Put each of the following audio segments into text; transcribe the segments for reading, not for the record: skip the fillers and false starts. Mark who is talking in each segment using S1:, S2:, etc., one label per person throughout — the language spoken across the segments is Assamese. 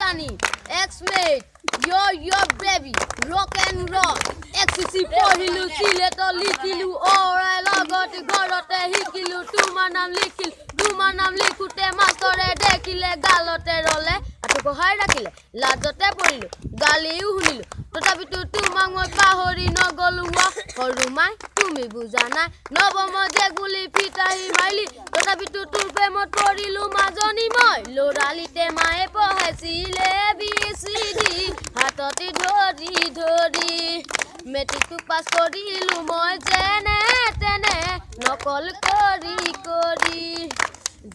S1: Sunny, X-Mate, yo yo baby, rock and roll. XCC পঢ়িলো, চিলেটত লিখিলো, অৰাই লগত ঘৰতে শিকিলো, তোমাৰ নাম লিখিলো। তোমাৰ নাম লিখোতে মাষ্টৰে দেখিলে, গালতে ৰলে, আঁঠু কঢ়াই ৰাখিলে। লাজতে পৰিলো, গালিও শুনিলো, তথাপিতো তোমাক মই পাহৰি নগলো। সৰু মাই, তুমি বুজা নাই, নৱম যে গুলি ফিতাহি মাৰিলি, তথাপিতো তোৰ প্ৰেমত পৰিলো মাজনী মই। ল'ৰালিতে মায়ে পঢ়াইছিলে বি চি ডি, হাততে ধৰি ধৰি। মেট্ৰিকটো পাছ কৰিলো মই যেনে তেনে, নকল কৰি কৰি।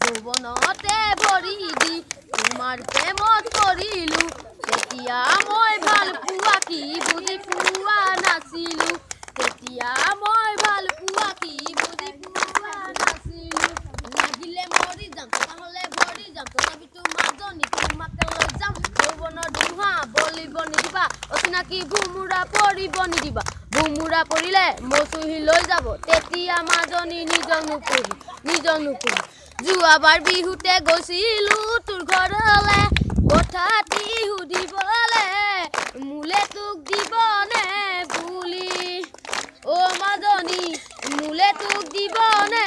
S1: যৌৱনতে ভৰি দি তোমাৰ প্ৰেমত পৰিলো, তেতিয়া মই ভাল পোৱা কি বুজি পোৱা নাছিলো। তেতিয়া মই ভাল পোৱা কি বুজি পোৱা নাছিলো। লাগিলে মৰি যাম, নহ'লে ভৰি যাম, তথাপিতো মাজনী তোমাকে লৈ যাম। যৌৱনৰ ধুমুহা বলিব নিদিবা, অচিনাকি ভোমোৰা পৰিব নিদিবা। ভোমোৰা পৰিলে মচুহি লৈ যাব, তেতিয়া মাজনী নিজক নুপুহি, নিজক নুপুহি। যোৱাবাৰ বিহুতে গৈছিলো তোৰ ঘৰলে, কথাটি সুধিবলে, মোলে তোক দিবনে বুলি। অ মাজনী, মোলে তোক দিবনে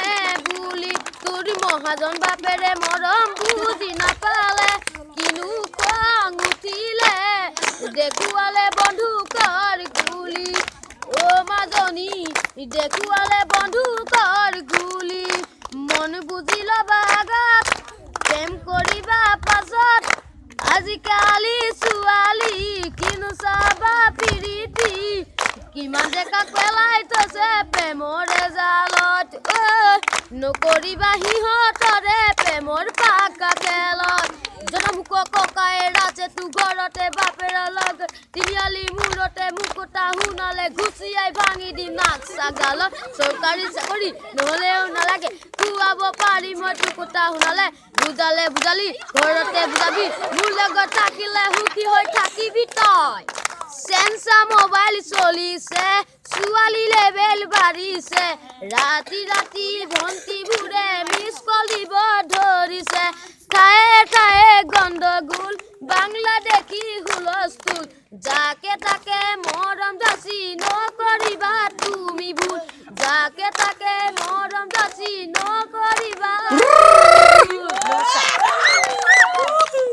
S1: বুলি। তোৰ মহাজন বাপেৰে মৰম বুজি নাপালে, কিনো খং উঠিলে, দেখুৱালে বন্ধুকৰ গুলি। অ মাজনী, দেখুৱালে বন্ধুকৰ গুলি। মন বুজি ল'বা আগত, প্ৰেম কৰিবা পাছত। আজিকালি ছোৱালী কিনো চাবা পিৰিতি, কিমান ডেকাক পেলাই থৈছে প্ৰেমৰে জালত। ঐ, নকৰিবা সিহঁতৰে প্ৰেমৰ পাকা খেলত। জনমুখ ককায়েৰ আছে তোৰ ঘৰতে, বাপেৰৰ লগত তিনিআলি মূৰতে। মুকুতা শুনালে ঘুচিয়াই ভাঙি দিম নাক চাগালত। চৰকাৰী চাকৰি নহ'লেও নালাগে, খুৱাব পাৰিম মই তোৰ কথা শুনালে। বুজালে বুজালি, ঘৰতে বুজাবি, মোৰ লগত থাকিলে সুখী হৈ থাকিবি তই। চেঞ্চা মোবাইল চলিছে, ছোৱালী লেভেল বাঢ়িছে, ৰাতি ৰাতি ভণ্টিবোৰে মিছ কল দিব ধৰিছে। ঠায়ে ঠায়ে গণ্ডগোল, বাংলাদেশী হুলস্থুল, যাকে তাকে মৰম যাচি নকৰিবা তুমি ভুল। যাকে তাকে মৰম যাচি নকৰিবা। নমস্কাৰ।